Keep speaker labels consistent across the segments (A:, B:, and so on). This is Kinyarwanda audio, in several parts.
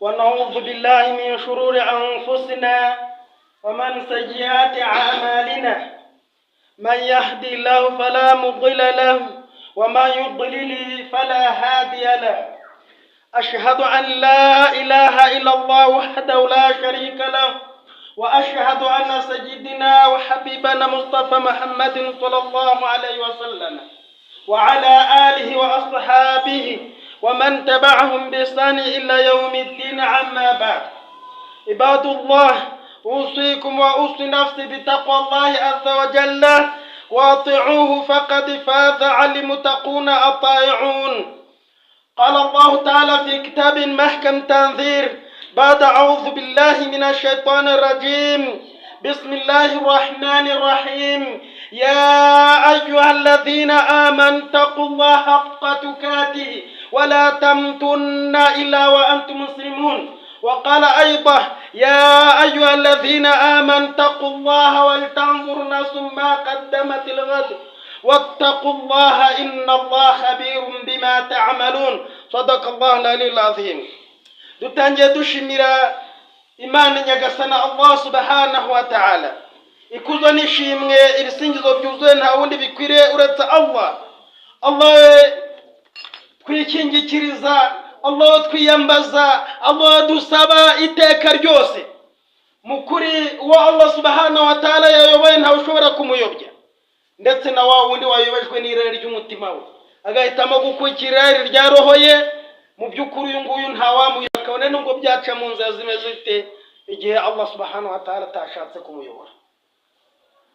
A: ونعوذ بالله من شرور أنفسنا ومن سيئات أعمالنا. من يهدي الله فلا مضل له ومن يضلل فلا هادي له. أشهد أن لا إله إلا الله وحده لا شريك له، وأشهد أن سيدنا وحبيبنا مصطفى محمد صلى الله عليه وسلم وعلى آله وأصحابه ومن تبعهم بإحسان إلى يوم الدين. أما بعد، عباد الله، أوصيكم وأوصي نفسي بتقوى الله عز وجل، وأطيعوه فقد فاز المتقون الطائعون. قال الله تعالى في كتاب محكم تنزيل بعد أعوذ بالله من الشيطان الرجيم، بسم الله الرحمن الرحيم: يا أيها الذين آمنوا اتقوا الله حق تقاته ولا تموتن إلا وأنتم مسلمون. وقال أيضا: يا أيها الذين آمنوا اتقوا الله ولتنظر نفس ما قدمت لغد واتقوا الله إن الله خبير بما تعملون. صدق الله العلي العظيم. Dutangiye dushimira Imana Nyagasana Allah subhanahu wa ta'ala. Ikuzo n'ishimwe, ibisingizo byuzuye, nta wundi bikwiriye uretse Allah. Allah we twikingikiriza, Allah we twiyambaza, Allah dusaba iteka ryose. Mu kuri, uwo Allah subhanahu wa ta'ala yayoboye ntawe ushobora kumuyobya, ndetse na wa wundi wayobejwe n'irari ry'umutima we agahitamo gukurikira irari rya roho ye, mu by'ukuri uyu nguyu ntawamuyoboka, kabone nubwo byaca mu nzira zimeze zite, igihe Allah subhanahu wa ta'ala atashatse kumuyobora.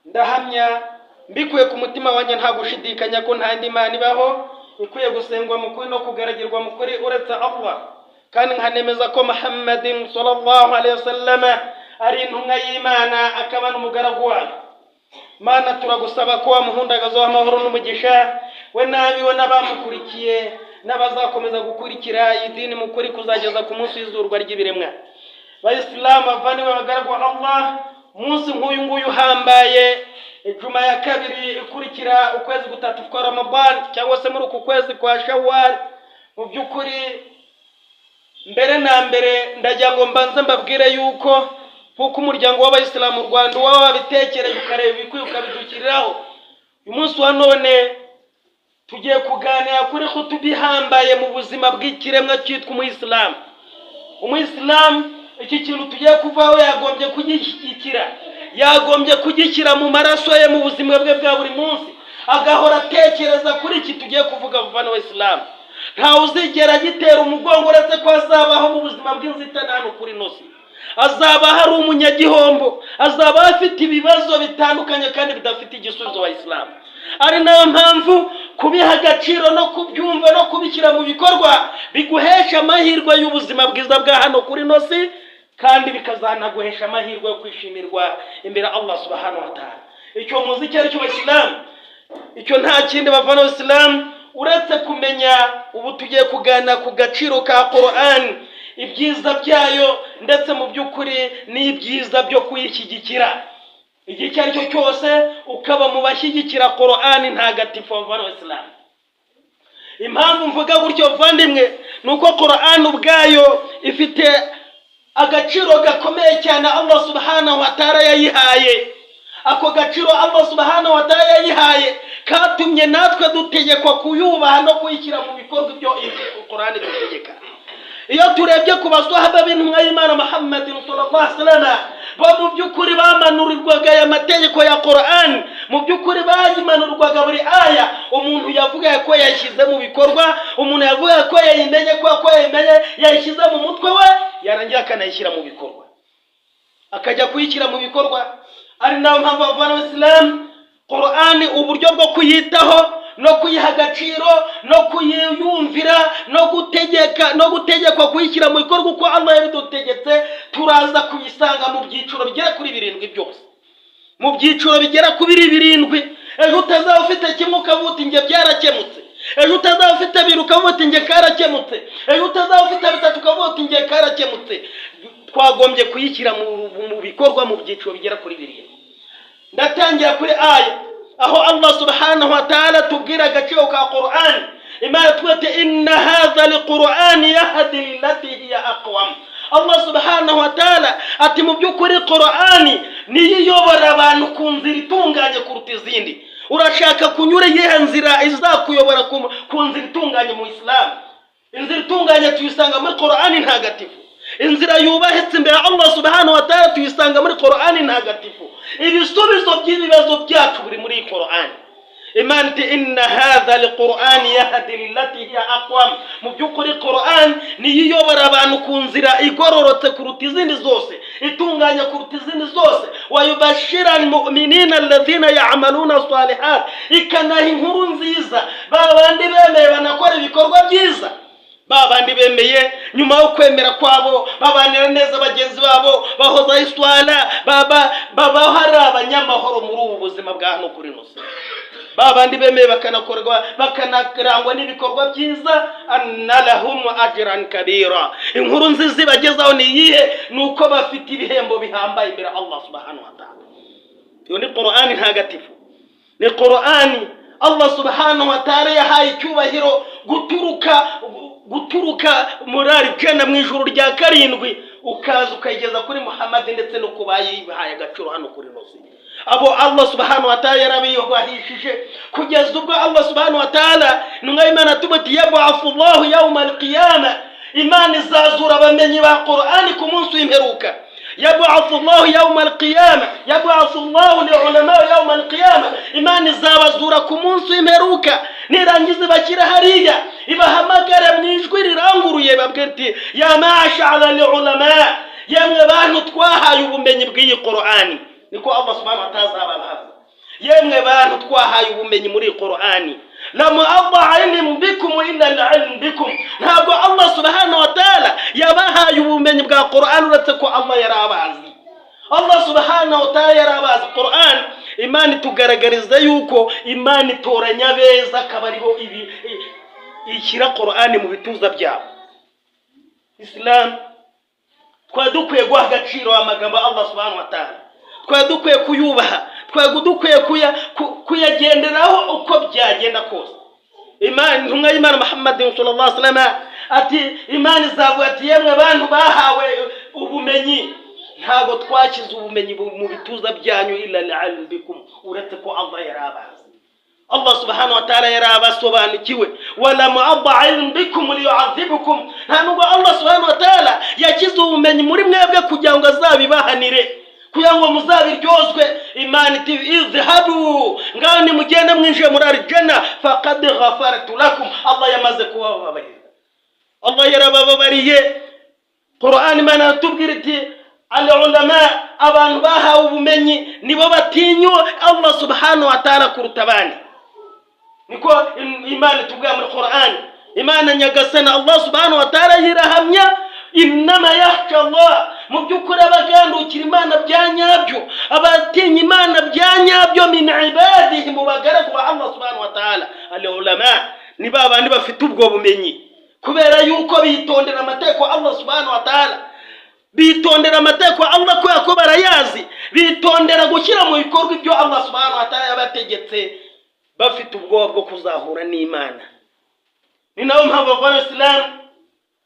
A: Ndahamya mbikuye ku mutima wanjye nta gushidikanya ko nta yindi mana ibaho ikwiye gusengwa mu kuri no kugaragirwa mu kuri uretse Allah, kandi nkanemeza ko Muhammadin sallallahu alaihi wasallam ari intumwa y'Imana akaba n'umugaragu wayo. Mana, turagusaba ko wamuhundagazaho amahoro n'umugisha, we n'abiwe n'abamukurikiye n'abazakomeza gukurikira iyi dini mu kuri kuzageza ku munsi w'izurwa ry'ibiremwa. Bayisilamu, bavandimwe, abagaragu ba Allah, umunsi nk'uyu nguyu uhambaye, ijuma ya kabiri ikurikira ukwezi gutatu kwa Ramadan, cyangwa se muri uku kwezi kwa Shawwal, mu by'ukuri mbere na mbere ndagira ngo mbanze mbabwire yuko nk'uko umuryango w'Abayisilamu mu Rwanda uba wabitekereje, ukareba ibikwiye, ukabidukiriraho, uyu munsi wa none tugiye kuganira kuri khutuba ihambaye mu buzima bw'ikiremwa cyitwa umuyisilamu. Umuyisilamu, iki kintu tugiye kuvaho yagombye kugishyigikira, yagombye kugishyira mu maraso ye, mu buzima bwe bwa buri munsi, agahora atekereza kuri iki tugiye kuvuga. Vuba n'Abayisilamu, ntawe uzigera agitera umugongo, uretse ko azabaho mu buzima bw'inzitane hano kuri ino si, azaba hari umunyagihombo, azaba afite ibibazo bitandukanye kandi bidafite igisubizo. Bayisilamu, ari nayo mpamvu kubiha agaciro no kubyumva no kubishyira mu bikorwa biguhesha amahirwe y'ubuzima bwiza bwa hano kuri ino si, kandi bikazanaguhesha amahirwe yo kwishimirwa imbere Allah subhanahu wa ta'ala. Icyo muzi icyo ari cyo, Bayisilamu? Icyo nta kindi bavana, Isilamu, uretse kumenya ubu tugiye kuganira ku gaciro ka Qur'an, ibyiza byayo, ndetse mu by'ukuri n'ibyiza byo kuyishyigikira. Igihe icyo ari cyo cyose ukaba mu bashyigikira Qur'an ntagatifu. Bavana Isilamu, impamvu mvuga gutyo, bavandimwe, ni uko Qur'an ubwayo ifite agaciro gakomeye cyane Allah subhanahu wa ta'ala yayihaye. Ako gaciro Allah subhanahu wa ta'ala yayihaye katumye natwe dutegekwa kuyubaha no kuyishyira mu bikorwa ibyo Qur'an idutegeka. Iyo turebye ku baswahaba b'intumwa y'Imana Muhammadin sallallahu alaihi wasallam, bo mu by'ukuri bamanurirwaga aya mategeko ya Qur'an, mu by'ukuri bayimanurwaga buri aya. Umuntu yavugaga ko yayishyize mu bikorwa, umuntu yavugaga ko yayimenye, ko yayimenye, yayishyize mu mutwe we, yarangira akanayishyira mu bikorwa, akajya kuyishyira mu bikorwa. Ari nayo mpamvu, abavana Isilamu, Qur'an uburyo bwo kuyitaho no kuyiha agaciro no kuyiyumvira no gutegeka no gutegekwa kuyishyira mu bikorwa uko Allah yabidutegetse, turaza kuyisanga mu byiciro bigera kuri birindwi byose, mu byiciro bigera kuri birindwi. Ejo utazaba ufite kimwe ukavuga uti: "Njye byarakemutse." Ejo utazaba ufite bibiri ukavuga uti: "Njye karakemutse." Ejo utazaba ufite bitatu ukavuga uti: "Njye karakemutse." Twagombye kuyishyira mu bikorwa mu byiciro bigera kuri birindwi. Ndatangira kuri aya aho Allah subhanahu wa ta'ala tubwira agaciro ka Qur'an. Imana twete: inna hadha alquran yahdi lillati hiya aqwam. Allah subhanahu wa ta'ala ati mu by'ukuri Qur'ani niyo iyobora abantu ku nzira itunganye kuruta izindi. Urashaka kunyura iyihe nzira izakuyobora ku nzira itunganye mu Isilamu? Inzira itunganye tuyisanga muri Qur'ani ntagatifu. Inzira yubahitse imbere ya Allah subhanahu wa ta'ala tuyisanga muri Qur'ani ntagatifu. Ibisubizo by'ibibazo byacu biri muri iyi Qur'ani. Imana iti inna hadha alquran yahdi lillati hiya aqwam. Mu by'ukuri Qur'an niyo iyobora abantu ku nzira igororotse kuruta izindi zose, itunganye kuruta izindi zose. Wayubashira almu'minina alladhina ya'maluna salihat, ikanaha inkuru nziza ba bandi bemeye banakora ibikorwa byiza. Ba bandi bemeye, nyuma yo kwemera kwabo babanira neza bagenzi babo, bahozaho iswala, baba babaho ari abanyamahoro muri ubu buzima bwa hano kuri ino si. Ba bandi bemeye bakanakorwa, bakanarangwa n'ibikorwa byiza, anna lahum ajran kabira. Inkuru nziza ibagezaho ni iyihe? Ni uko bafite ibihembo bihambaye imbere ya Allah subhanahu wa ta'ala. Iyo ni Qur'ani ntagatifu, ni Qur'ani Allah subhanahu wa ta'ala yahaye icyubahiro guturuka muri arijana, mu ijuru rya karindwi, ukaza ukayigeza kuri Muhammad, ndetse no ku bayihaye agaciro hano kuri ino si. Abo Allah subhanahu wa ta'ala yarabiyubahishije kugeza ubwo Allah subhanahu wa ta'ala, intumwa y'Imana atubwira ati yab'athu Allahu yawma alqiyama, Imana izazura abamenyi ba Qur'ani ku munsi w'imperuka. Yab'athu Allahu yawma alqiyama, yab'athu Allahu liulama yawma alqiyama, Imana izabazura ku munsi w'imperuka, nirangiza ibashyira hariya, ibahamagare mu ijwi riranguruye, babwira iti ya ma'shara liulama, yemwe bantu twahaye ubumenyi bw'iyi Qur'ani. Niko Allah subhanahu wa ta'ala azababaza: yemwe bantu twahaye ubumenyi muri Qur'ani, lam adha ilm bikum illa al bikum. Ntabwo Allah subhanahu wa ta'ala yabahaye ubumenyi bwa Qur'an uretse ko Allah yari abazi. Allah subhanahu wa ta'ala yari abazi. Qur'an, Imana itugaragariza yuko Imana itoranya abeza, akaba aribo ibi ishyira Qur'an mu bituza byabo. Islam, twari dukwiye guha agaciro amagambo Allah subhanahu wa ta'ala, twari dukwiye kuyubaha, twari dukwiye kuyagenderaho uko byagenda kose. Imana, intumwa y'Imana Muhammad sallallahu alaihi wasallam ati Imana izavuga ati yemwe bantu bahawe ubumenyi, ntabwo twashyize ubumenyi mu bituza byanyu illa li'ilm bikum, uretse ko Allah yari abazi. Allah subhanahu wa ta'ala yari abasobanukiwe. Walam adha ilm bikum liyu'adhibukum, nta nubwo Allah subhanahu wa ta'ala yashyize ubumenyi muri mwebwe kugira ngo azabibahanire, kugira ngo muzabiryozwe. Imana iti izhabu, ngaho nimugende mwinjiye muri arijana, faqad ghafartu lakum, Allah yamaze kubababarira. Allah yarabababariye. Qur'an, Imana aratubwira iti al ulama, abantu bahawe ubumenyi, nibo batinywa Allah subhanahu wa ta'ala kuruta abandi. Niko Imana itubwira muri Qur'an. Imana nyagasana Allah subhanahu wa ta'ala yirahamya: innama yakhsha Allah, mu by'ukuri abagandukira Imana bya nyabyo, abatinya Imana bya nyabyo, min ibadihi, mu bagaragu ba Allah subhanahu wa ta'ala, al ulama, ni ba bandi bafite ubwo bumenyi, kubera yuko bitondera amategeko Allah subhanahu wa ta'ala. Bitondera amategeko Allah kubera ko barayazi, bitondera gushyira mu bikorwa ibyo Allah subhanahu wa ta'ala yabategetse, bafite ubwoba bwo kuzahura n'Imana. Ni nayo mpamvu, bavana Isilamu,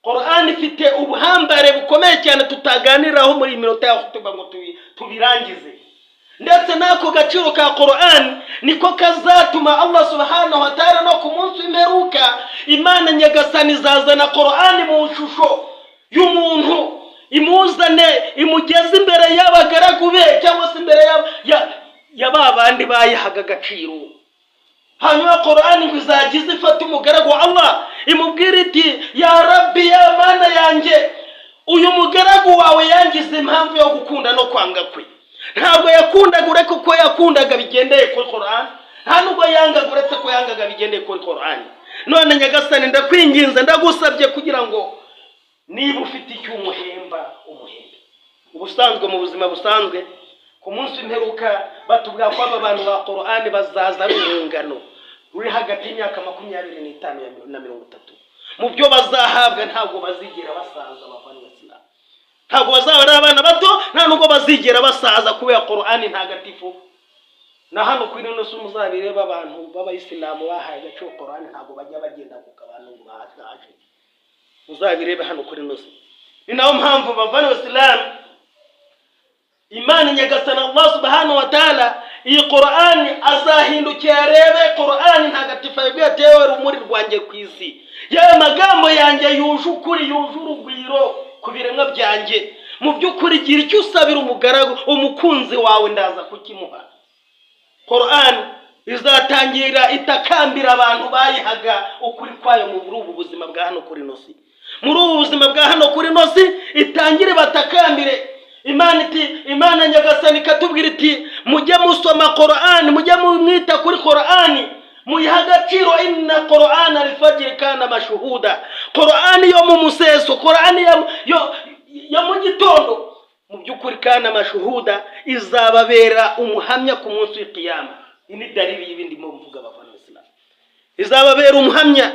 A: Qur'an ifite ubuhambare bukomeye cyane tutaganiraho muri iyi minota ya hutuba ngo tubirangize. Ndetse n'ako gaciro ka Qur'an niko kazatuma Allah subhanahu wa ta'ala no ku munsi w'imperuka, Imana nyagasani izazana Qur'an mu shusho y'umuntu, imuzane imugeze imbere y'abagaragu be, cyangwa se imbere ya ba bandi bayihaga agaciro. Hanyuma Qur'an ngo izajya iza ifata umugaragu wa Allah, imubwira iti ya Rabbi, ya Mana yanjye, uyu mugaragu wawe yangize impamvu yo gukunda no kwanga kwe. Ntabwo yakundaga uretse ko yakundaga bigendeye kuri Qur'an, nta nubwo yangaga uretse ko yangaga bigendeye kuri Qur'an. None nyagasani, ndakwinginze, ndagusabye kugira ngo niba ufite icyo umuhemba, umuhembe. Ubusanzwe, mu buzima busanzwe, ku munsi w'imperuka batubwira ko aba bantu ba Qur'an bazaza ari urungano ruri hagati y'imyaka 25 na 30. Mu byo bazahabwa, ntabwo bazigera basaza. Bavandimwe, ntabwo bazaba ari abana bato, nta nubwo bazigera basaza kubera Qur'ani ntagatifu. Na hano kuri ino si muzabireba, abantu b'abayisilamu bahaye agaciro Qur'ani ntabwo bajya bagenda ku kabantu ngo bashaje. Muzabirebe hano kuri ino si. Ni nayo mpamvu, bavana Isilamu, Imana Nyagasani Allah subhanahu wa ta'ala, iyi Qur'ani azahindukira arebe Qur'ani ntagatifu, yabwiye ati: "Yewe rumuri rwanjye ku isi, yewe magambo yanjye yuje ukuri, yuje urugwiro ku biremwa byanjye, mu by'ukuri gira icyo usabira umugaragu, umukunzi wawe, ndaza kukimuha." Qur'an izatangira itakambira abantu bayihaga ukuri kwayo muri ubu buzima bwa hano kuri ino si. Muri ubu buzima bwa hano kuri ino si itangire batakambire Imana iti, Imana Nyagasani ikatubwira iti: "Mujye musoma Qur'an, mujye mwita kuri Qur'an, muyiha agaciro. Inna qur'an alfajiri kana mashuhuda." Qur'an yo mu museso, Qur'an yo mu gitondo, mu by'ukuri kana mashuhuda, izababera umuhamya ku munsi w'Ikiyama. Iyi ni dalili y'ibindi mo mvuga, bavana Isilamu. Izababera umuhamya,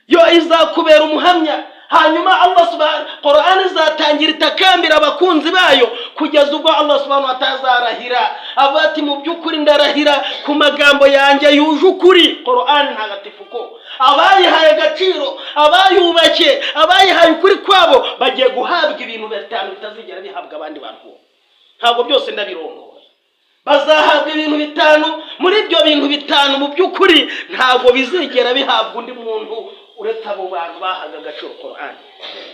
A: yo izakubera umuhamya. Hanyuma Allah subhanahu, Qur'an izatangira itakambira abakunzi bayo kugeza ubwo Allah subhanahu wa ta'ala azarahira, avuga ati: "Mu by'ukuri ndarahira ku magambo yanjye yuje ukuri, Qur'an ntagatifu, ko abayihaye agaciro, abayubashye, abayihaye ukuri kwabo bagiye guhabwa ibintu bitanu bitazigera bihabwa abandi bantu." Ntabwo byose ndabirongora. Bazahabwa ibintu bitanu. Muri ibyo bintu bitanu, mu by'ukuri ntabwo bizigera bihabwa undi muntu uretse abo bantu bahaga agaciro Qur'an,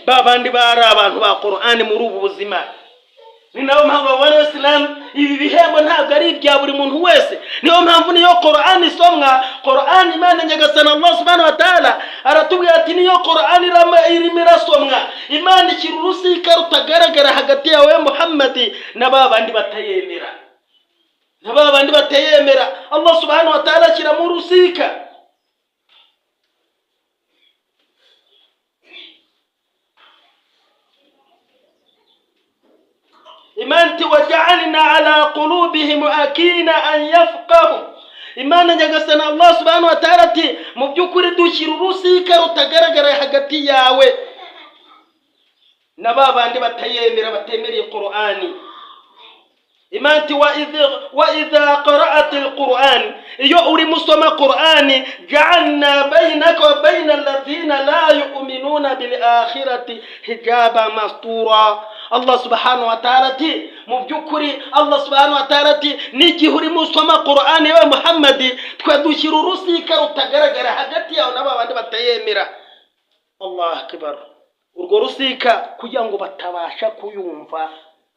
A: ba bandi bari abantu ba Qur'an muri ubu buzima. Ni nayo mpamvu, abana b'Isilamu, ibi bihembo ntabwo ari ibya buri muntu wese. Niyo mpamvu niyo Qur'an isomwa, Qur'an, Imana Nyagasani Allah subhanahu wa ta'ala aratubwira ati: "Niyo Qur'an irimo irasomwa, Imana ishyira urusika rutagaragara hagati yawe Muhammad na ba bandi batayemera." Na ba bandi batayemera, Allah subhanahu wa ta'ala ashyiramo urusika. Imana iti: "Waja'alna ala qulubihim akina an yafqahu." Imana Nyagasani Allah subhanahu wa ta'ala ati: "Mu by'ukuri dushyira urusika rutagaragara hagati yawe na ba bandi batayemera, batemereye Qur'ani." Imana iti: "Wa idha qara'at alquran", iyo urimo usoma Qur'ani, "ja'alna bainaka wa baina alladhina la yu'minuna bil akhirati hijaba mastura." Allah subhanahu wa ta'ala ati: mu by'ukuri, Allah subhanahu wa ta'ala ati: n'igihe urimo usoma Qur'ani yewe Muhammadi, twe dushyira urusika rutagaragara hagati yawe n'aba bandi batayemera. Allah akbar! Urwo rusika kugira ngo batabasha kuyumva,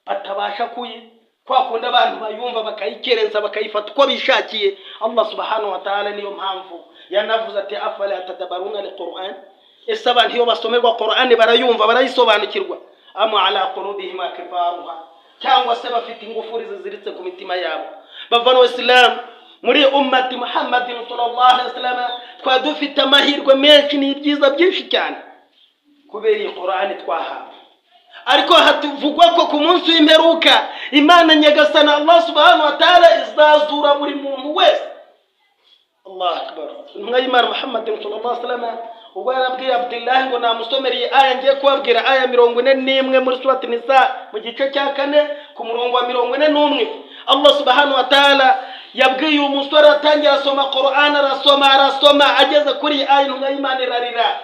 A: batabasha kuyi kwa kundi abantu bayumva bakayikerenza, bakayifata uko bishakiye. Allah subhanahu wa ta'ala niyo mpamvu yanavuze ati: "Afala yatadabbaruna alquran?" Ese abantu iyo basomerwa Qur'an barayumva, barayisobanukirwa? Amu ala qulubihim akfaruha, cyangwa se bafite ingufuri ziziritse ku mitima yabo? Bavana Islam, muri ummati Muhammadin sallallahu alaihi wasallam twari dufite amahirwe menshi n'ibyiza byinshi cyane kubera iyi Qur'an twahawe. Ariko hatuvugwa ko ku munsi w'imperuka Imana Nyagasana Allah subhanahu wa ta'ala izazura buri muntu wese. Allah akbar! Intumwa y'Imana Muhammad sallallahu alaihi wasallam ubwo yarabwiye Abdullahi ngo namusomereye aya ngiye kubabwira, aya 41 muri Surati Nisa, mu gice cya kane, ku murongo wa 41. Allah subhanahu wa ta'ala yabwiye uyu musore, atangira asoma Qur'an, arasoma, arasoma, ageze kuri iyi aya, intumwa y'Imana irarira.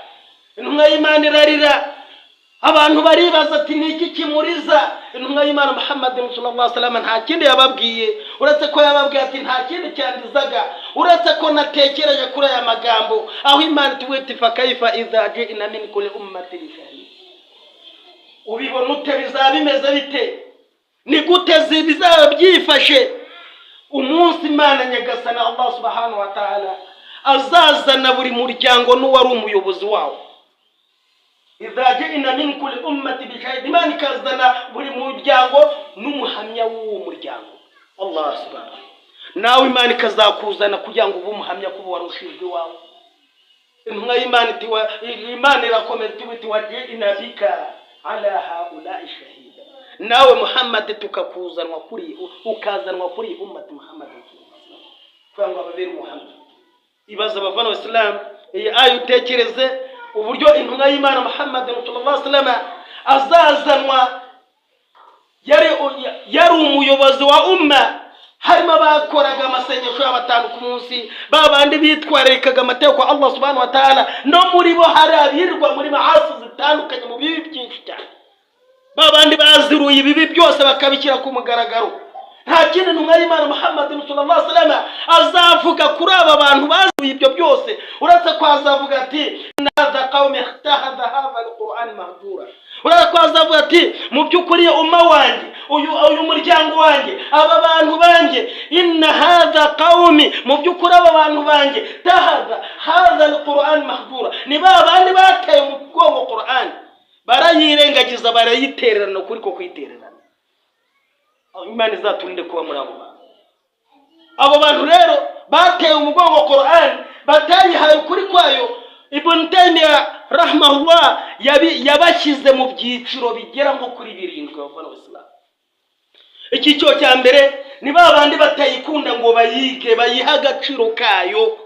A: Intumwa y'Imana irarira, abantu baribaza ati: "Ni iki kimuriza intumwa y'Imana Muhammad sallallahu alaihi wasallam?" Nta kindi yababwiye uretse ko yababwiye ati: "Nta kindi cyandizaga uretse ko natekereje kuri aya magambo aho Imana itubwira iti: 'Fakaifa idha ji'na min kulli ummatin shahid.'" Ubibona ute? Bizaba bimeze bite? Ni gute bizaba byifashe umunsi Imana Nyagasana Allah subhanahu wa ta'ala azazana buri muryango n'uwari umuyobozi wawo? Idha ji'na min kulli ummati bishahid, Imana ikazana buri muryango n'umuhamya w'uwo muryango. Allah subhanahu, nawe Imana ikazakuzana kugira ngo ube umuhamya kuba wari ushinzwe iwawe. Intumwa y'Imana iti Imana irakomeza iti: "Waji'na bika ala haula'i shahida." Nawe Muhammad tukakuzanwa kuri, ukazanwa kuri ummati Muhammad kugira ngo ababere umuhamya. Ibaza, abavana Isilamu, iyi aya, utekereze uburyo intumwa y'Imana Muhammad sallallahu alaihi wasallam azazanwa. Yari umuyobozi wa umma, harimo abakoraga amasengesho yabo batanu ku munsi, ba bandi bitwararikaga amategeko Allah subhanahu wa ta'ala. No muri bo hari abirirwa muri maasi zitandukanye, mu bibi byinshi cyane. Ba bandi baziruye ibibi byose bakabishyira ku mugaragaro. Nta kindi ntumwa y'Imana Muhammadin sallallahu alaihi wasallam azavuga kuri aba bantu baziruye ibyo byose, uretse ko azavuga ati: "Hadha qawmi ittakhadha hadha alquran mahjura." Uretse ko azavuga ati: "Mu by'ukuri umma wanjye, uyu muryango wanjye, aba bantu banjye, inna hadha qawmi, mu by'ukuri aba bantu banjye, ittakhadha hadha alquran mahjura, ni ba bandi bateye umugongo Quran, barayirengagiza, barayitererana." Ukuri ko kuyitererana, Imana izaturinde kuba muri abo bantu. Abo bantu rero bateye umugongo Quran, batayihaye ukuri kwayo, Ibn Taymiya rahimahullah yabashyize mu byiciro bigera nko kuri birindwi. Bavana Abasilamu, icyiciro cya mbere ni ba bandi batayikunda ngo bayige, bayihe agaciro kayo,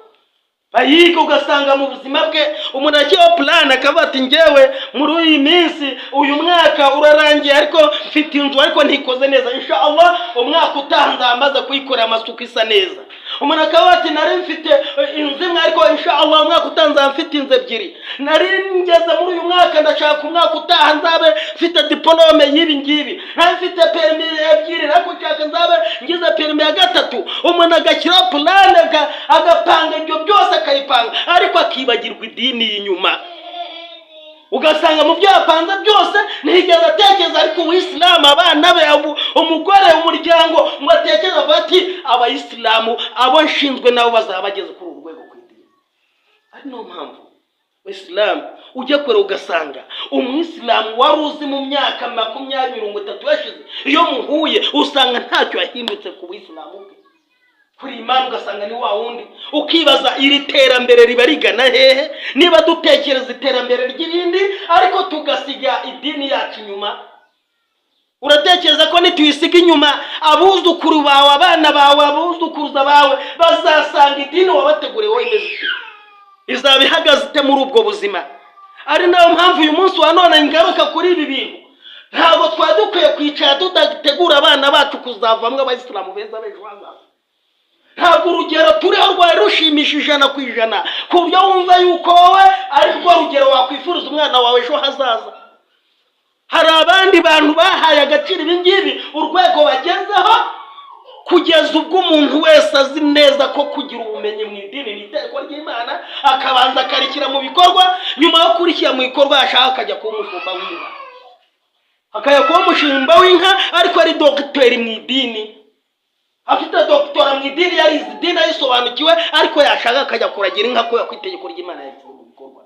A: bayige. Ugasanga mu buzima bwe umuntu ashyiraho plan, akavuga ati: "Ngewe muri iyi minsi, uyu mwaka urarangiye ariko mfite inzu ariko ntikoze neza, insha Allah umwaka utaha nzamaze kuyikorera amasuku isa neza." Umuntu akaba ati: "Nari mfite inzu imwe, ariko insha Allah umwaka utaha nzaba mfite inzu ebyiri. Nari ngeze muri uyu mwaka, ndashaka umwaka utaha nzabe mfite diporome y'ibi ngibi. Nari mfite permis ebyiri, ariko nshaka nzabe ngize permis ya gatatu." Umuntu agashyiraho plan, agapanga ibyo byose, akayipanga, ariko akibagirwa idini y'inyuma. Ugasanga mu byo yapanze byose ntiyigeze atekereza ariko uwisilamu, abana be, umugore, umuryango, ngo atekereze avuga ati: "Abayisilamu abo nshinzwe nabo bazaba bageze kuri uru rwego ku idini." Ari niyo mpamvu isilamu ujya kure, ugasanga umwisilamu wari uzi mu myaka 20, 30 yashize, iyo muhuye usanga ntacyo yahindutse ku buyisilamu bwe, kuri imana, ugasanga ni wa wundi. Ukibaza iri terambere riba rigana hehe, niba dutekereza iterambere ry'ibindi ariko tugasiga idini yacu inyuma? Uratekereza ko nituyisiga inyuma, abuzukuru bawe, abana bawe, abuzukuruza bawe bazasanga idini wabateguriye wowe imeze ite? Izaba ihagaze ite muri ubwo buzima? Ari nayo mpamvu uyu munsi wa none ngaruka kuri ibi bintu. Ntabwo twari dukwiye kwicara tudategura abana bacu kuzavamo abayisilamu beza b'ejo hazaza. Ntabwo urugero turiho rwari rushimisha 100% ku buryo wumva yuko wowe ari rwo rugero wakwifuriza umwana wawe ejo hazaza. Hari abandi bantu bahaye agaciro ibi ngibi, urwego bagezeho, kugeza ubwo umuntu wese azi neza ko kugira ubumenyi mu idini ni itegeko ry'Imana, akabanza akarishyira mu bikorwa. Nyuma yo kurishyira mu bikorwa, yashaka akajya kuba umushumba w'inka, akajya kuba umushumba w'inka, ariko ari dogiteri mu idini, afite dogitora mu idini, yarize idini, ayisobanukiwe, ariko yashaka akajya kuragira inka kubera ko itegeko ry'Imana yarishyize mu bikorwa.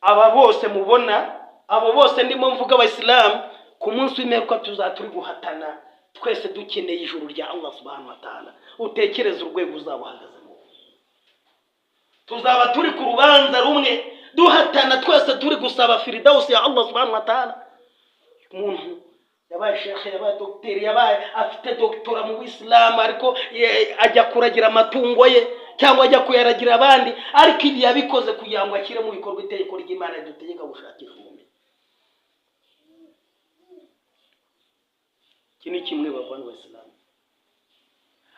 A: Aba bose mubona, abo bose ndimo mvuga, abayisilamu, ku munsi w'imperuka tuzaba turi guhatana twese, dukeneye ijuru rya Allah subhanahu wa ta'ala. Utekereze urwego uzaba uhagazemo. Tuzaba turi ku rubanza rumwe, duhatana twese, turi gusaba firidawusi ya Allah subhanahu wa ta'ala. Umuntu yabaye shekhe, yabaye dogiteri, yabaye afite dogitora mu bisilamu, ariko ajya kuragira amatungo ye cyangwa ajya kuyaragira abandi, ariko ibi yabikoze kugira ngo ashyire mu bikorwa itegeko ry'Imana ridutegeka gushakisha ubumenyi. Iki ni kimwe, bavana abasilamu.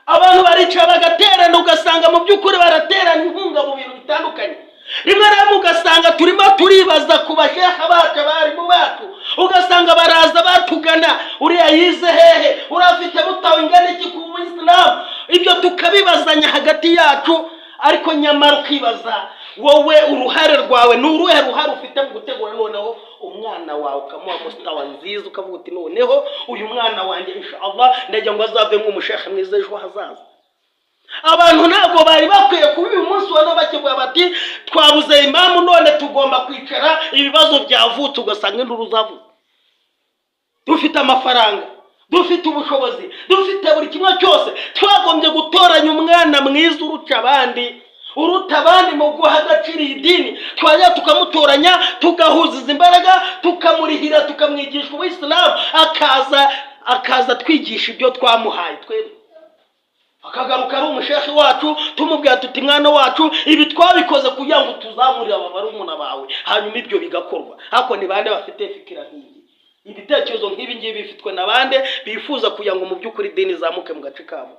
A: Abantu baricara bagaterana, ugasanga mu by'ukuri baraterana inkunga mu bintu bitandukanye. Rimwe na rimwe ugasanga turimo turibaza ku basheha bacu, abarimu bacu, ugasanga baraza batugana: "Uriya yize hehe? Uriya afite butawe ingana iki ku buyisilamu?" Ibyo tukabibazanya hagati yacu, ariko nyamara ukibaza wowe uruhare rwawe ni uruhe ruhare ufite mu gutegura noneho umwana wawe, ukamuha mustawa nziza, ukavuga uti: "Noneho uyu mwana wanjye, insha Allah, ndagira ngo azave nk'umushehe mwiza ejo hazaza." Abantu ntabwo bari bakwiye kuba uyu munsi wa none bakivuga bati: "Twabuze imamu, none tugomba kwicara, ibibazo byavutse." Ugasanga induru zavutse. Dufite amafaranga, dufite ubushobozi, dufite buri kimwe cyose, twagombye gutoranya umwana mwiza uruta abandi, uruta abandi mu guha agaciro iyi dini, twajya tukamutoranya, tugahuza izi imbaraga, tukamurihira, tukamwigisha ubuyisilamu, akaza twigisha ibyo twamuhaye twebwe, akagaruka ari umushehe wacu, tumubwira tuti: "Mwana wacu, ibi twabikoze kugira ngo tuzamurire aba barumuna bawe." Hanyuma ibyo bigakorwa. Ariko ni bande bafite fikira nk'iyi? Ibitekerezo nk'ibi ngibi bifitwe na bande bifuza kugira ngo mu by'ukuri idini izamuke mu gace kabo?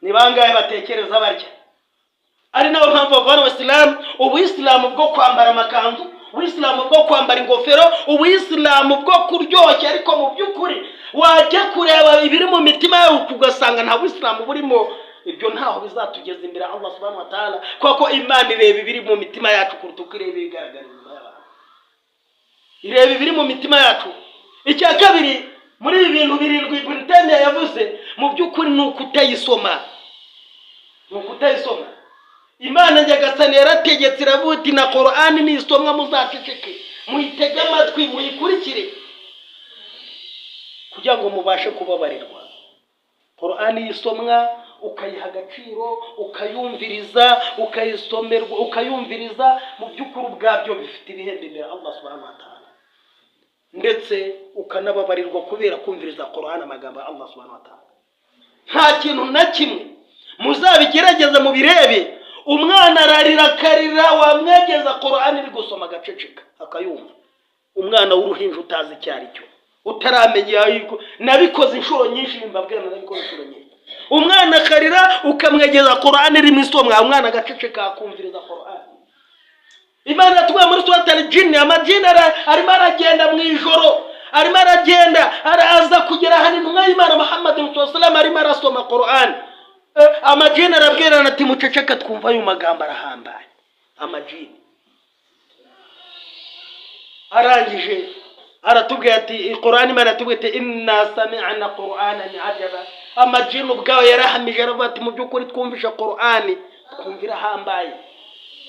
A: Ni bangahe batekereza batya? Ari nayo mpamvu bavana abasilamu, ubuyisilamu bwo kwambara amakanzu, ubuyisilamu bwo kugira gute, ubuyisilamu bwo Ubuyisilamu bwo kwambara ingofero, ubuyisilamu bwo kuryoshya, ariko mu by'ukuri wajya kureba ibiri mu mitima yawe ugasanga nta buyisilamu burimo. Ibyo ntaho bizatugeza imbere ya Allah subhanahu wa ta'ala, kuko Imana ireba ibiri mu mitima yacu kuruta uko ireba ibigaragara inyuma y'abantu. Ireba ibiri mu mitima yacu. Icya kabiri muri ibi bintu birindwi Ibn Taymiyyah yavuze, mu by'ukuri ni ukutayisoma, ni ukutayisoma. Imana Nyagasani yarategetse, iravuga iti: "Na Korani nisomwa muzaceceke, muyitege amatwi, muyikurikire kugira ngo mubashe kubabarirwa." Korani yisomwa ukayiha agaciro, ukayumviriza, ukayisomerwa, ukayumviriza, mu by'ukuri ubwabyo bifite ibihembo imbere ya Allah subhanahu wa ta'ala, ndetse ukanababarirwa kubera kumviriza Korani, amagambo ya Allah subhanahu wa ta'ala. Nta kintu na kimwe, muzabigerageze mubirebe. Umwana ararira, akarira, wamwegeza Korani iri gusoma agaceceka akayumva. Umwana w'uruhinja utazi icyo ari cyo, utaramenya yuko nabikoze inshuro nyinshi, mbabwira, nabikoze inshuro nyinshi. Umwana akarira, ukamwegeza Korani irimo isomwa, umwana agaceceka akumviriza Korani. Imana yatubwiye muri Surati Al-Jinn, amajini arimo aragenda mu ijoro, arimo aragenda, araza kugera ahantu intumwa y'Imana Muhammad sallallahu arimo arasoma Korani. Amajini arabwirana ati: "Muceceka twumva ayo magambo arahambaye." Amajini arangije aratubwira ati, Korani, Imana yatubwiye ati: "Inna sami'na qur'anan ajaba." Amajini ubwayo yarahamije, aravuga ati: "Mu by'ukuri twumvishe Korani, twumva irahambaye,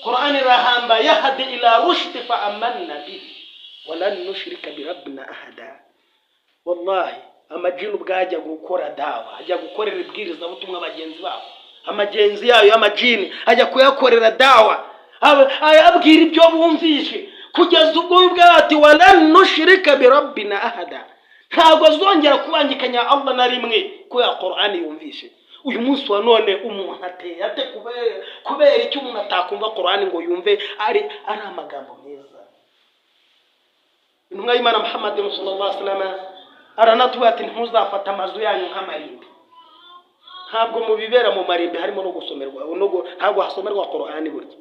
A: Korani irahambaye. Yahdi ila rushdi fa amanna bihi walan nushrika bi rabbina ahada." Wallahi, amajini ubwayo ajya gukora dawa, ajya gukorera ibwirizabutumwa bagenzi babo. Amagenzi yayo y'amajini ajya kuyakorera dawa, ababwira ibyo bumvishe, kugeza ubwo we ubwawe ati: "Walan nushrika bi rabbina ahada." Ntabwo azongera kubangikanya Allah na rimwe kubera Korani yumvishe. Uyu munsi wa none umuntu ateye ate? Kubera icyo umuntu atakumva Korani ngo yumve ari amagambo meza? Intumwa y'Imana Muhammad sallallahu alaihi wasallam aranatubwira ati: "Ntuzafate amazu yanyu nk'amarimbi." Ntabwo mu bibera mu marimbi harimo no gusomerwa, ntabwo hasomerwa Korani burya.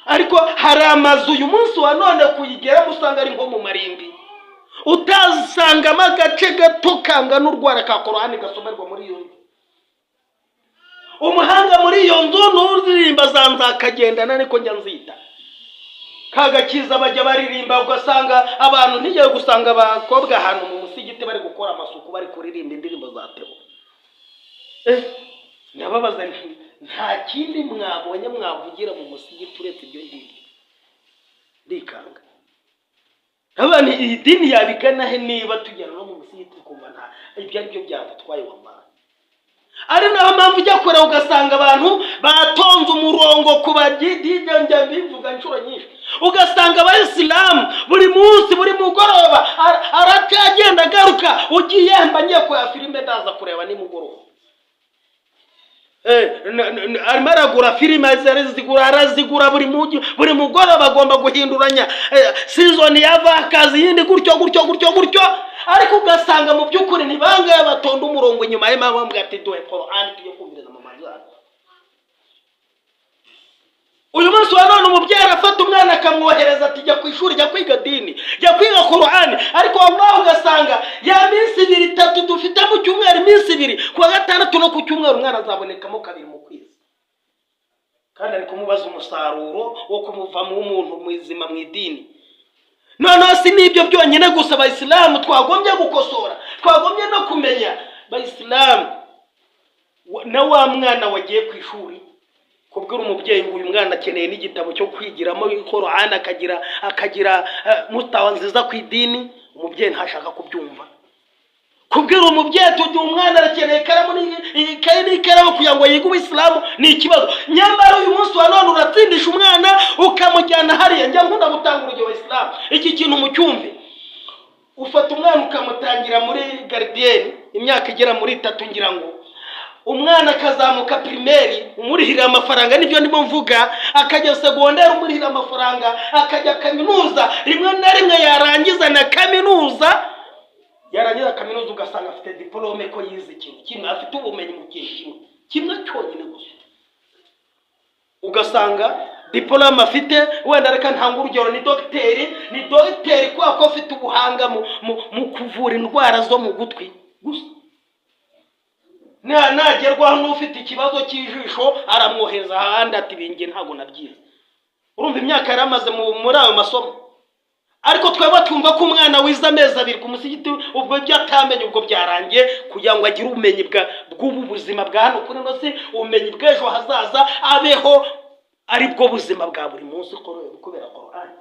A: Ariko hari amazu uyu munsi wa none kuyigeramo usanga ari nko mu marimbi, utasangamo agace gato kangana urwara ka Korani gasomerwa muri iyo nzu. Umuhanga muri iyo nzu n'uririmba za nzakagendana, niko njya nzita kagakiza, bajya baririmba, ugasanga abantu ntigiye gusanga abakobwa ahantu mu musigiti bari gukora amasuku bari kuririmba indirimbo za Teo. Ndababaza nti: "Nta kindi mwabonye mwavugira mu musigiti uretse ibyo ngibyo?" Ndikanga. Ndavuga nti: "Iyi dini yabigana he niba tugera no mu musigiti tukumva nta ibyo ari byo byadutwaye?" Wallahi, ari nayo mpamvu ujya kure ugasanga abantu batonze umurongo ku bagidije. Njya bivuga inshuro nyinshi, ugasanga Abayisilamu buri munsi, buri mugoroba aracyagenda agaruka. Ugiye mba ngiye kureba filime, ndaza kureba nimugoroba. Arimo aragura filime, arazigura, arazigura buri mugi, buri mugoroba agomba guhinduranya season yava akazi iyindi, gutyo gutyo gutyo gutyo. Ariko ugasanga mu by'ukuri ni bangahe batonda umurongo inyuma ye bamubwira ati: "Duhe Korani tujye kumviriza mu mazu yacu"? Uyu munsi wa none umubyeyi arafata umwana akamwohereza ati: "Jya ku ishuri, jya kwiga dini, jya kwiga Korani." Ariko wallahi, ugasanga ya minsi ibiri, itatu dufite mu cyumweru, iminsi 2 ku wa gatandatu no ku cyumweru, umwana azabonekamo kabiri mu kwezi, kandi ari kumubaza umusaruro wo kumuvamo umuntu muzima mu idini. Noneho si n'ibyo byonyine gusa, Abayisilamu twagombye gukosora, twagombye no kumenya, Bayisilamu, na wa mwana wagiye ku ishuri, kubwira umubyeyi ngo uyu mwana akeneye n'igitabo cyo kwigiramo Korani, akagira mustawa nziza ku idini, umubyeyi ntashaka kubyumva. Kubwira umubyeyi tuti: "Umwana arakeneye ikaramu ikayi n'ikaramu kugira ngo yige ubuyisilamu", ni ikibazo. Nyamara uyu munsi wa none uratsindisha umwana ukamujyana hariya. Njya nkunda gutanga urugero, Isilamu, iki kintu mucyumve. Ufata umwana ukamutangira muri gardienne imyaka igera muri 3, ngira ngo umwana akazamuka primaire umurihira amafaranga, nibyo ndimo mvuga, akajya secondaire umurihira amafaranga, akajya kaminuza rimwe na rimwe, yarangiza na kaminuza, yarangiza kaminuza ugasanga afite diplôme ko yize ikintu kimwe, afite ubumenyi mu kintu kimwe, kimwe cyonyine gusa. Ugasanga diporome afite, wenda reka ntanga urugero, ni dogiteri, ni dogiteri kubera ko afite ubuhanga mu kuvura indwara zo mu gutwi gusa. Nagerwaho n'ufite ikibazo cy'ijisho, aramwohereza ahandi, ati: "Bingiye ntabwo nabyize." Urumva imyaka yari amaze muri ayo masomo. Ariko twebwe twumva ko umwana wize amezi 2 ku musigiti, ubwo ibyo atamenye ubwo byarangiye. Kugira ngo agire ubumenyi bw'ubu buzima bwa hano kuri ino si, ubumenyi bw'ejo hazaza, abeho ari bwo buzima bwa buri munsi kubera Korani.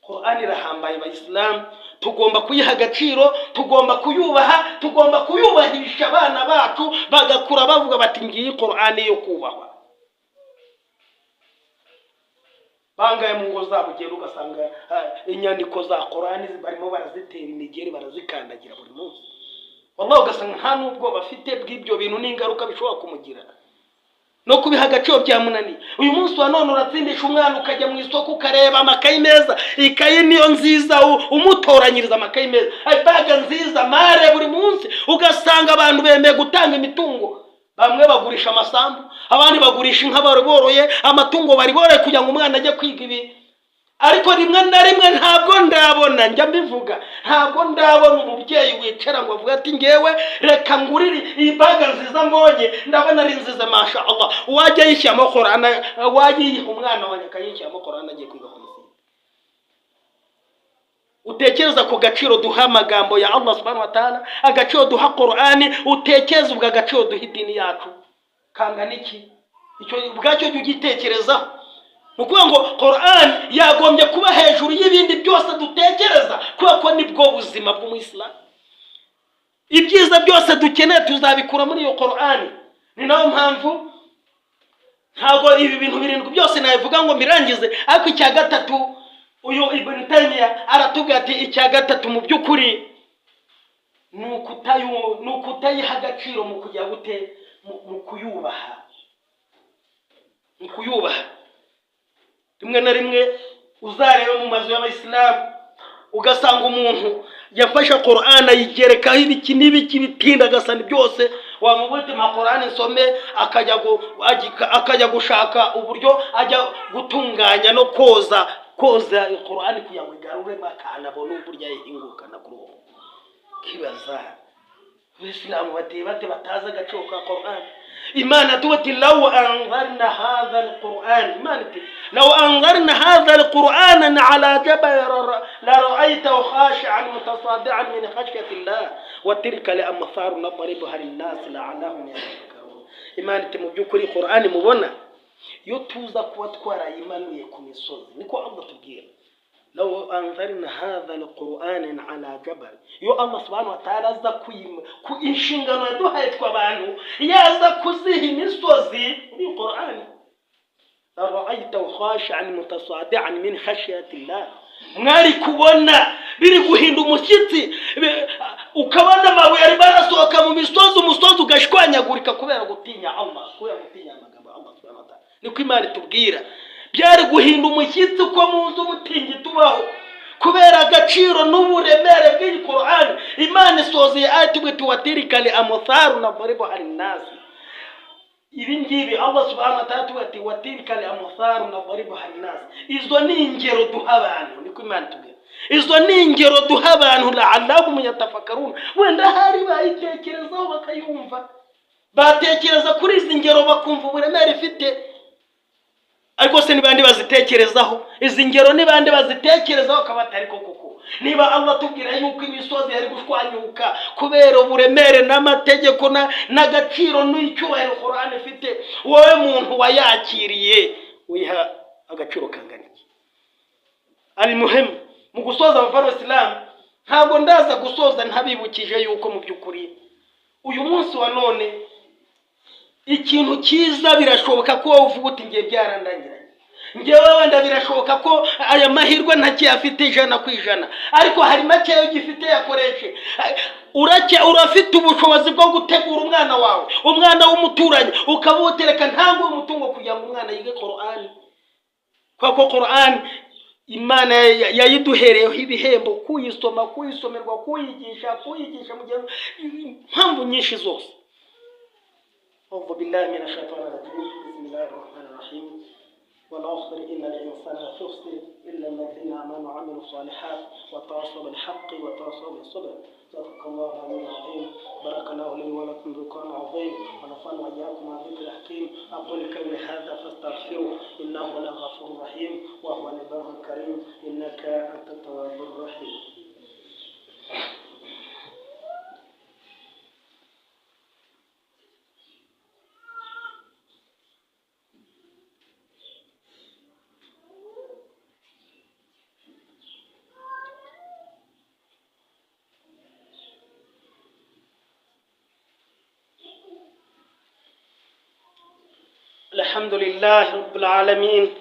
A: Korani irahambaye, Bayisilamu. Tugomba kuyiha agaciro, tugomba kuyubaha, tugomba kuyubahisha abana bacu, bagakura bavuga bati: "Ngiyi Korani yo kubahwa." Bangaye mu ngo zabo ugenda ugasanga inyandiko za Korani barimo barazitera imigeri, barazikandagira buri munsi? Wallahi, ugasanga nta n'ubwo bafite bw'ibyo bintu n'ingaruka bishobora kumugira, no kubiha agaciro byamunaniye. Uyu munsi wa none uratsindisha umwana, ukajya mu isoko ukareba amakayi meza, ikayi niyo nziza, umutoranyiriza amakayi meza, ibaga nziza, mare buri munsi. Ugasanga abantu bemeye gutanga imitungo, bamwe bagurisha amasambu, abandi bagurisha inka bari boroye, amatungo bari boroye, kugira ngo umwana ajye kwiga ibi. Ariko rimwe na rimwe ntabwo ndabona, njya mbivuga, ntabwo ndabona umubyeyi wicara ngo avuge ati: "Ngewe reka ngurire iyi baga nziza mbonye, ndabona ari nziza, masha Allah, wajya yishyiramo Korana, wajya yiha umwana wanjye akayishyiramo Korana agiye kwiga ku musigiti." Utekereza ku gaciro duha amagambo ya Allah subhanahu wa ta'ala, agaciro duha Korani, utekereza ubwo agaciro duha idini yacu kangana iki? Icyo ubwacyo jya ugitekerezaho. Ni ukuvuga ngo Korani yagombye kuba hejuru y'ibindi byose dutekereza, kubera ko nibwo buzima bw'umuyisilamu. Ibyiza byose dukeneye tuzabikura muri iyo Korani. Ni nayo mpamvu ntabwo ibi bintu birindwi byose nabivuga ngo mbirangize, ariko icya gatatu, uyu Ibn Taymiya aratubwira ati: "Icya gatatu mu by'ukuri ni ukutayiha agaciro mu kujya gute, mu kuyubaha, mu kuyubaha." Rimwe na rimwe uzarebe mu mazu y'Abayisilamu, ugasanga umuntu yafashe Korani ayigerekaho ibiki n'ibiki bitinda, agasana byose. Wamubwira uti: "Mpa Korani nsome," akajya gushaka uburyo ajya gutunganya no koza Korani kugira ngo igaruremo akantu, abone uburyo ayihingukana kuri uwo. Kibaza, Abayisilamu bateye bate batazi agaciro ka Korani? Imana tuba ati: "Law anzalna hadha alquran." Imana iti: "Law anzalna hadha alquran ala jabal la ra'aytahu khashi'an mutasaddi'an min khashyati llah wa tilka al-amthalu nadribuha linnas la'allahum yatafakkarun." Imana iti: "Mu by'ukuri Qur'ani mubona, iyo tuza kuba twarayimanuye ku misozi," niko Allah tubwira, "law anzalna hadha alquran ala jabal." Iyo Allah subhanahu wa ta'ala aza kuyima ku inshingano yaduhaye twe abantu, yaza kuziha imisozi muri Qur'ani, la ra'aytahu khashi'an mutasaddi'an min khashyati llah, mwari kubona biri guhinda umushyitsi, ukabona amabuye arimo arasohoka mu misozi, umusozi ugashwanyagurika kubera gutinya Allah, kubera gutinya amagambo ya Allah subhanahu wa ta'ala. Niko Imana itubwira. Byari guhinda umushyitsi uko muzi umutingito ubaho, kubera agaciro n'uburemere bw'iyi Korani. Imana isoza iyi aya itubwira iti: "Watilka amuthalu nadribuha linnasi." Ibi ngibi Allah subhanahu wa ta'ala atubwira ati: "Watilka amuthalu nadribuha linnasi," izo ni ingero duha abantu, niko Imana itubwira, izo ni ingero duha abantu, la'allahum yatafakkarun, wenda hari bayitekerezaho bakayumva, batekereza kuri izi ngero bakumva uburemere ifite. Ariko se ni bande bazitekerezaho izi ngero? Ni bande bazitekerezaho akaba atari ko koko? Niba Allah atubwira yuko imisozi yari gushwanyuka kubera uburemere n'amategeko n'agaciro n'icyubahiro Korani ifite, wowe muntu wayakiriye uyiha agaciro kangana iki? Alimuhemu, mu gusoza, abavaro isilamu, ntabwo ndaza gusoza ntabibukije yuko mu by'ukuri uyu munsi wa none ikintu cyiza, birashoboka ko wowe uvuga uti: "Ngiye byarandangiranye ngewe." Wenda birashoboka ko aya mahirwe ntakiyafite 100%, ariko hari makeya ugifite, yakoreshe. Urake urafite ubushobozi bwo gutegura umwana wawe, umwana w'umuturanyi, ukaba utereka ntabwo umutungo kugira ngo umwana yige Korani, kubera ko Korani Imana yayiduhereyeho ibihembo: kuyisoma, kuyisomerwa, kuyigisha, kuyigisha mugenzi, impamvu nyinshi zose. أعوذ بالله من الشيطان الرجيم. بسم الله الرحمن الرحيم. والعصر إن الإنسان لفي خسر إلا الذين آمنوا وعملوا الصالحات وتواصوا بالحق وتواصوا بالصبر. صدق الله العلي العظيم. بارك الله لي ولكم بالقرآن العظيم ونفعني وإياكم بالذكر الحكيم. أقول قولي هذا فاستغفروه إنه هو الغفور الرحيم وهو البر الكريم إنك أنت التواب الرحيم. الحمد لله رب العالمين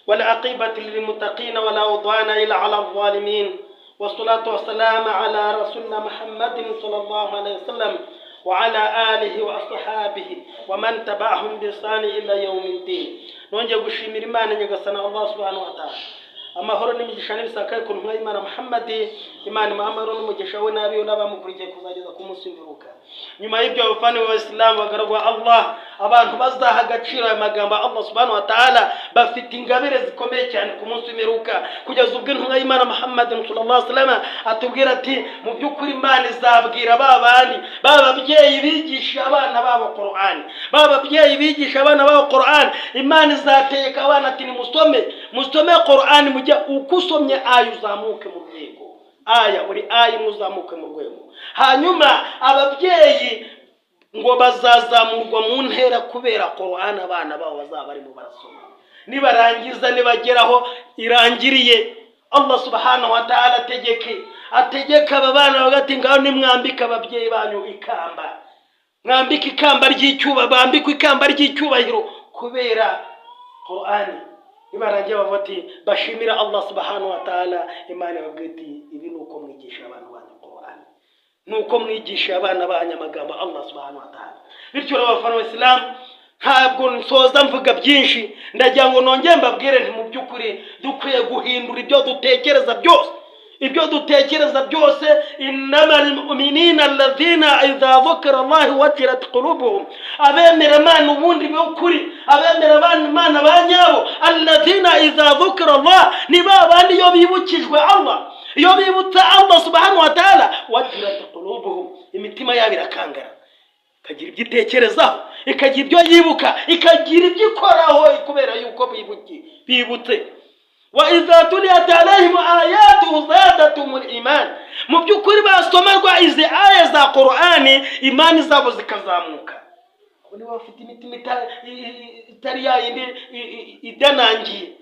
A: والعاقبة للمتقين ولا عدوان إلا على الظالمين والصلاة والسلام على رسولنا محمد صلى الله عليه وسلم وعلى آله وأصحابه ومن تبعهم بإحسان إلى يوم الدين. Nongeye gushimira Imana nyagasana Allah subhanahu wa ta'ala. Amahoro n'imigisha n'ibisakaye ku ntumwa y'Imana Muhammad, Imana amahoro n'umugisha we n'abiyo n'abamukurikiye kuzageza ku munsi w'imperuka. Nyuma y'ibyo abavandimwe b'Abayisilamu bagaragwa Allah, abantu bazaha agaciro aya magambo Allah subhanahu wa ta'ala bafite ingabire zikomeye cyane ku munsi w'imperuka, kugeza ubwo intumwa y'Imana Muhammad sallallahu alaihi wasallam atubwira ati mu by'ukuri Imana izabwira ba bandi ba babyeyi bigisha abana babo Qur'an, ba babyeyi bigisha abana babo Qur'an, Imana izategeka abana ati nimusome, musome Qur'an, mujye uko usomye aya uzamuke mu rwego, aya buri aya imwe uzamuke mu rwego. Hanyuma ababyeyi ngo bazazamurwa mu ntera kubera Qur'an abana babo bazaba barimo barasoma, nibarangiza nibageraho irangiriye Allah subhanahu wa ta'ala ategeke aba bana bagati ngaho nimwambike ababyeyi banyu ikamba, mwambike ikamba ry'icyubahiro, bambikwe ikamba ry'icyubahiro kubera Qur'an. Nibarangiye bavuga ati bashimira Allah subhanahu wa ta'ala, Imana ibabwira iti ibi ni uko mwigisha abantu banyu Qur'an, ni uko mwigisha abana banyu amagambo Allah subhanahu wa ta'ala. Bityo rero abafana b'Islam, ntabwo nsoza mvuga byinshi, ndagira ngo nongere mbabwire nti mu by'ukuri dukwiye guhindura ibyo dutekereza byose, ibyo dutekereza byose. Innamal mu'minina alladhina idha dhukira Allah wajilat qulubuhum, abemera Imana ubundi b'ukuri, abemera Imana ba nyabo, alladhina idha dhukira Allah, ni ba bandi iyo bibukijwe Allah, iyo bibutse Allah subhanahu wa ta'ala, wajilat qulubuhum, imitima yabo irakangara, ikagira ibyo itekerezaho, ikagira ibyo yibuka, ikagira ibyo ikoraho kubera yuko bibutse. Wa idha tuliyat alayhim ayatu zadatuhum iman, mu by'ukuri basomerwa izi aya za Qur'ani imani zabo zikazamuka. Abo nibo bafite imitima itari yayindi idanangiye.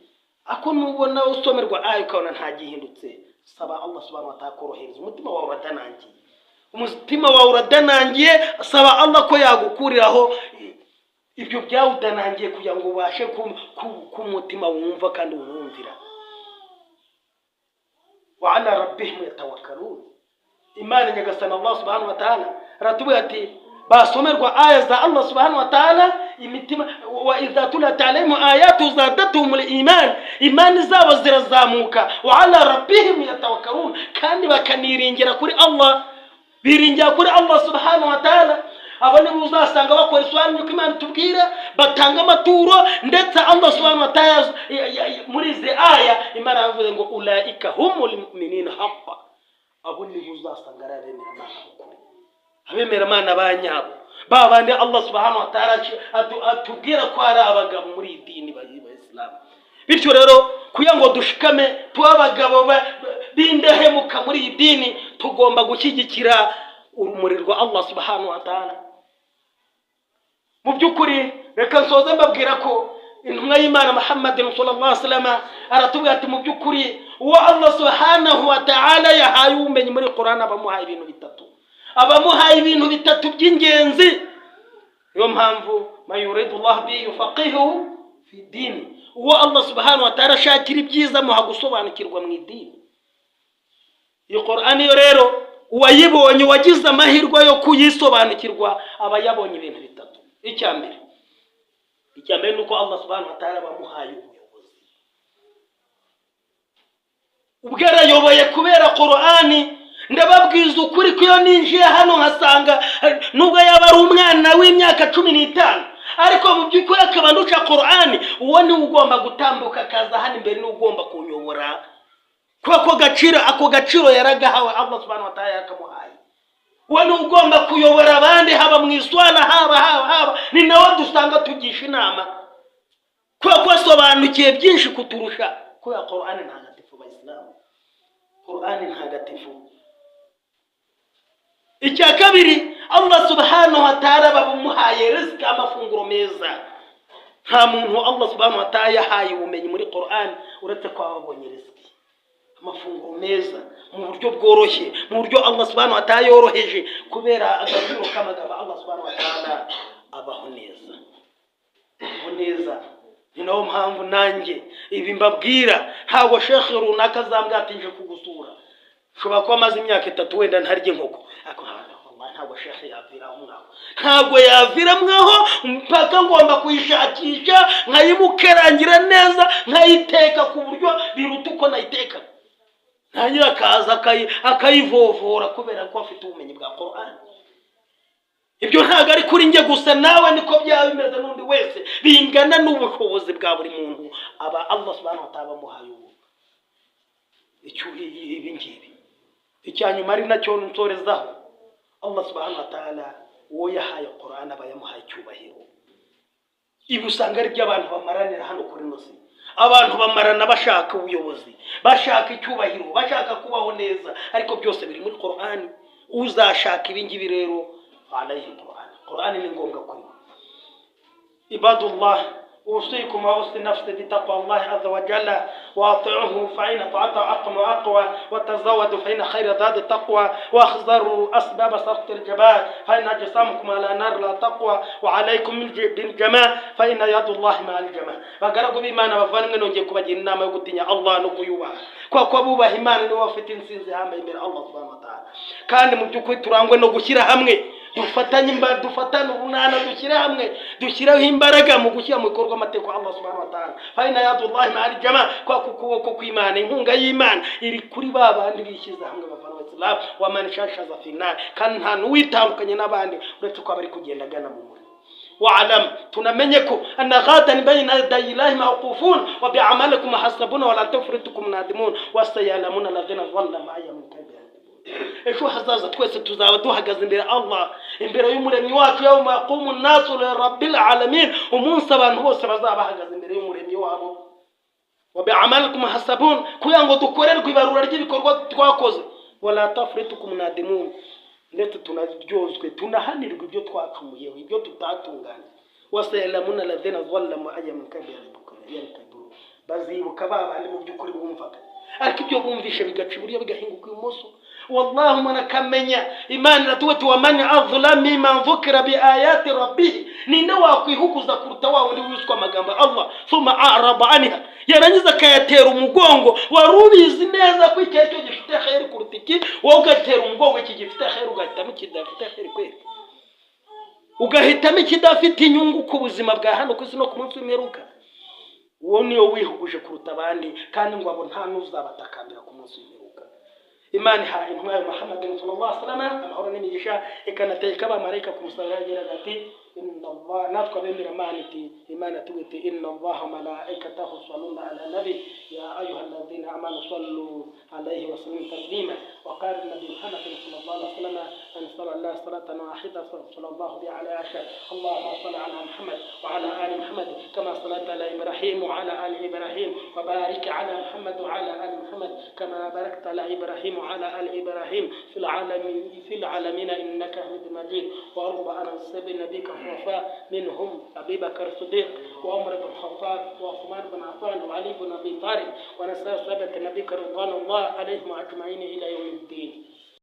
A: Ako nubona usomerwa aya ukabona ntagihindutse, saba Allah subhanahu wa ta'ala korohereza umutima wawe uradanangiye, umutima wawe uradanangiye, saba Allah ko yagukuriraho ibyo byawudanangiye kugira ngo ubashe ku mutima wumva kandi wumvira. Wa ala rabbihim yatawakkalun, Imana nyagasana Allah subhanahu wa ta'ala aratubwira ati basomerwa aya za Allah subhanahu wa ta'ala imitima, wa idha tulat alayhim ayatu zadatuhum al-iman, imani zabo zirazamuka. Wa ala rabbihim yatawakkalun, kandi bakaniringira kuri Allah, biringira kuri Allah subhanahu wa ta'ala. Abo nibo uzasanga bakora iswani uko Imana itubwira, batanga amaturo, ndetse Allah subhanahu wa ta'ala muri izi aya Imana yavuze ngo ulaika humul mu'minina haqqan, abo nibo uzasanga ari abemera Imana b'ukuri, abemera Imana ba nyabo, ba bandi Allah subhanahu wa ta'ala atubwira ko ari abagabo muri iyi dini b'Abayisilamu. Bityo rero kugira ngo dushikame tube abagabo b'indahemuka muri iyi dini, tugomba gushyigikira urumuri rwa Allah subhanahu wa ta'ala. Mu by'ukuri reka nsoze mbabwira ko intumwa y'Imana Muhammad sallallahu alaihi wasallam aratubwira ati mu by'ukuri uwo Allah subhanahu wa ta'ala yahaye ubumenyi muri Qur'an abamuhaye ibintu bitatu, abamuhaye ibintu bitatu by'ingenzi. Niyo mpamvu man yuridu Allah bi yufaqihuhu fi dini, uwo Allah subhanahu wa ta'ala ashakira ibyiza amuha gusobanukirwa mu idini. Iyo Qur'an yo rero uwayibonye, uwagize amahirwe yo kuyisobanukirwa, aba yabonye ibintu bitatu. Icya mbere ni uko Allah subhanahu wa ta'ala bamuhaye ubuyobozi, ubwo arayoboye kubera Qur'ani. Ndababwiza ukuri ko iyo ninjiye hano nkasanga nubwo yaba ari umwana w'imyaka 15, ariko mu by'ukuri akaba andusha Korani, uwo niwe ugomba gutambuka akaza hano imbere, niwe ugomba kunyobora, kuko ako gaciro yaragahawe, Allah subhanahu wa ta'ala yakamuhaye. Uwo niwe ugomba kuyobora abandi, haba mu iswala, haba ni nawe dusanga tugisha inama, kubera ko asobanukiye byinshi kuturusha, kubera Korani ntagatifu. Bayisilamu, Korani ntagatifu. Icya kabiri, Allah subhanahu wa ta'ala bamuhaye riziki, amafunguro meza. Nta muntu Allah subhanahu wa ta'ala yahaye ubumenyi muri Quran uretse ko aba abonye riziki, amafunguro meza mu buryo bworoshye, mu buryo Allah subhanahu wa ta'ala yoroheje, kubera agaciro k'amagambo Allah subhanahu wa ta'ala. Abaho neza, abaho neza. Ni nayo mpamvu nanjye ibi mbabwira, ntabwo shekhe runaka azambwira ati nje kugusura. Nshobora kuba amaze imyaka 3 wenda ntarya inkoko, ariko ntabwo shekhe yavira aho ngaho, ntabwo yavira mwaho mpaka ngomba kuyishakisha, nkayimukerangira neza, nkayiteka ku buryo biruta uko nayiteka. Ntangira akaza akayivovora, kubera ko afite ubumenyi bwa Korani. Ibyo ntabwo ari kuri njye gusa, nawe niko byaba bimeze, n'undi wese, bingana n'ubushobozi bwa buri muntu aba Allah subhanahu wa ta'ala amuhaye. Ubu icyo ibi ngibi, icya nyuma ari nacyo nsorezaho, Allah subhanahu wa ta'ala uwo yahaye Qur'an aba yamuhaye icyubahiro. Ibi usanga ari byo abantu bamaranira hano kuri ino si. Abantu bamarana bashaka ubuyobozi, bashaka icyubahiro, bashaka kubaho neza, ariko byose biri muri Qur'an. Uzashaka ibi ngibi rero, alayhi Qur'an, Qur'an ni ngombwa kuri we. Ibadullah, أوصيكم وأوصي نفسي بتقوى الله عز وجل، وأطيعوه فإن طاعته أقوم وأقوى، وتزودوا فإن خير زاد التقوى، واحذروا أسباب سقط الجبال فإن أجسامكم على نار لا تقوى، وعليكم بالجماعة فإن يد الله مع الجماعة. Bagaragu b'Imana, bavandimwe, nongeye kubagira inama yo gutinya Allah no kuyubaha, kuko abubaha Imana nibo bafite intsinzi ihambaye imbere Allah subhanahu wa ta'ala. Kandi mu by'ukuri turangwe no gushyira hamwe, dufatanye, dufatane urunana, dushyire hamwe, dushyireho imbaraga mu gushyira mu bikorwa amategeko Allah subhanahu wa ta'ala. Fa inna yadullahi ma'al jamaa, kwa ukuboko kw'Imana, inkunga y'Imana iri kuri ba bandi bishyize hamwe. Bavana Islam wa man shashaza fi nar, kandi nta n'uwitandukanye n'abandi uretse ko aba ari kugenda agana mu muriro. واعلم, tunamenye ko anna ghadan bayna yaday llahi mawqufun wa bi'amalikum muhasabuna wala tufritukum nadimun wa sayalamuna alladhina dhalamu ayya munqalibin yanqalibun. Ejo hazaza twese tuzaba duhagaze imbere Allah, imbere y'umuremyi wacu. Yawma yaqumu nnasu li rabbil alamin, umunsi abantu bose bazaba bahagaze imbere y'umuremyi wabo. Wa bi'amalikum muhasabun, kugira ngo dukorerwe ibarura ry'ibikorwa twakoze. Wala tafritukum nadimun, ndetse tunaryozwe, tunahanirwe ibyo twacumuyeho, ibyo tutatunganye. Wasayalamuna alladhina dhalamu ayya munqalibin yanqalibun, bazibuka ba bandi mu by'ukuri bumvaga, ariko ibyo bumvishe bigaca iburyo bigahinguka ibumoso. Wallahi, umuntu akamenya Imana iratuwe ati: waman adhlamu mimman dhukira bi ayati rabbihi, ninde wakwihuguza kuruta wa wundi wiswe amagambo ya Allah, thumma arada anha, yarangiza akayatera umugongo? Wari ubizi neza ko iki aricyo gifite kheri kuruta iki, wowe ugatera umugongo iki gifite kheri, ugahitamo ikidafite kheri kweri, ugahitamo ikidafite inyungu ku buzima bwa hano ku isi no ku munsi w'imperuka. Uwo niyo wihuguje kuruta abandi, kandi ngo abo nta n'uzabatakambira ku munsi w'imperuka. Imana iha intumwa ya Muhammadin sallallahu alaihi wasallam amahoro n'imigisha, ikanateka abamarayika ku musaraba, yagiraga ati: inna Allah, natwe abemera Imana, iti Imana tugira iti: inna Allaha malaikatahu yusalluna ala nabi ya ayuha alladhina amanu sallu alayhi wa sallimu taslima. Wa qala nabi Muhammad sallallahu alaihi wasallam: man salla Allah salatan wahida salla Allah biha ala ashar. Allahumma salli ala Muhammad wa ala ali Muhammad kama sallaita ala Ibrahim wa ala ali Ibrahim, wa barik ala Muhammad wa ala ali Muhammad kama barakta ala Ibrahim wa ala ali Ibrahim fi العالمين إنك حميد مجيد. وارض عن أصحاب نبيك الخلفاء، منهم أبي بكر الصديق وعمر بن الخطاب وعثمان بن عفان وعلي بن أبي طالب، ونسأل صحابة نبيك رضوان الله عليهم أجمعين إلى يوم الدين.